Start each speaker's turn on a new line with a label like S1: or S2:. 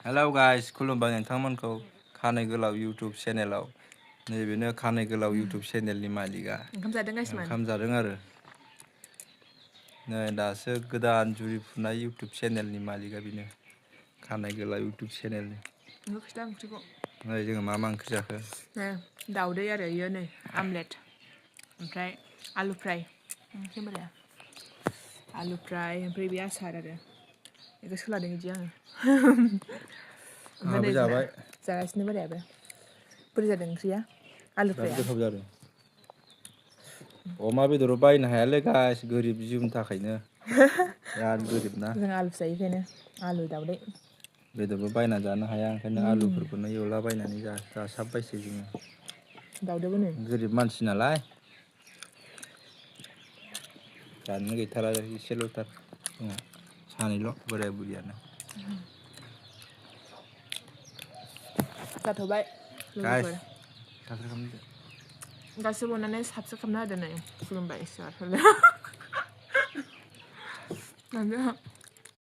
S1: hello guys खुलुमबाय नोंथांमोनखौ खानाय गोलाव YouTube चेनेलाव नैबेनो खानाय गोलाव YouTube चेनेलनि मालिका ओंखाम जादों आरो नै दासो गोदान जुरि फुनाय YouTube चेनेलनि मालिका बेनो खानाय गोलाव YouTube चेनेलनि नै जोङो मा ओंख्रि जाखो
S2: दाउदै आरो इयो नै आमलेट ओमफ्राय आलु फ्राय आलु फ्राय ओमफ्राय बे आसार आरो बेखौ सोलादों बिदि आङो ओमफ्राय
S1: जाबाय
S2: जागासिनो बोरायाबो बोरै जादों ओंख्रिया आलु फ्राया
S1: गोथाव जादों अमा बेदर बायनो हायालै गाइस गोरिब जिउनि थाखायनो बिराद गोरिब ना
S2: जों आलु जायोखायनो आलु दाउदै
S1: बेदरबो बायना जानो हाया ओंखायनो आलुफोरखौनो एवला बायनानै जासाबबायसै जोङो
S2: दाउदैबो नै
S1: गोरिब मानसि नालाय जानो गैथारा एसेल'थार जोंहा सानैल' बोराय बुरियानो
S2: जाथ'बाय
S1: गाइस
S2: लोगोफोर गासिबो अननानै साबसक्राइब खालामना होदो नै खुलुमबाय इसोर